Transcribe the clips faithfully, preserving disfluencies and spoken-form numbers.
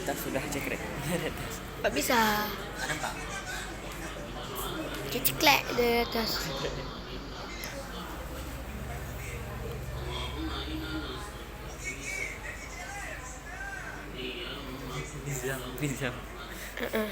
Sudah cekrek. Tak bisa. Ada, Pak? Ceklek di atas. Pinjam, pinjam. Heeh.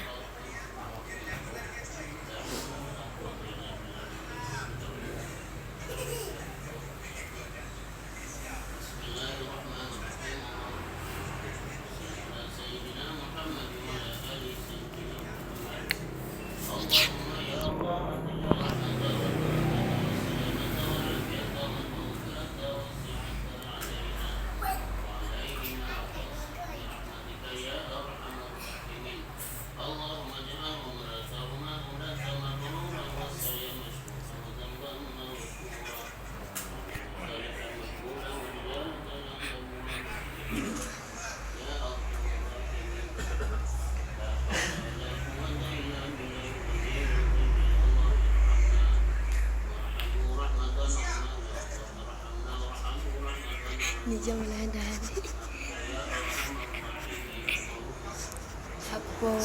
Ni jam lain dah. Apa?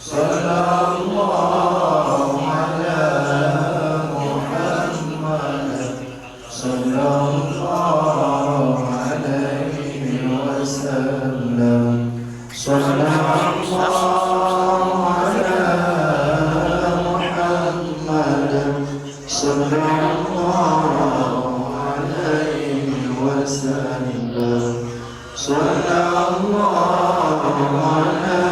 صلى الله على محمد، صلى الله عليه وسلم. صلى الله على محمد، صلى الله عليه وسلم. صلى الله على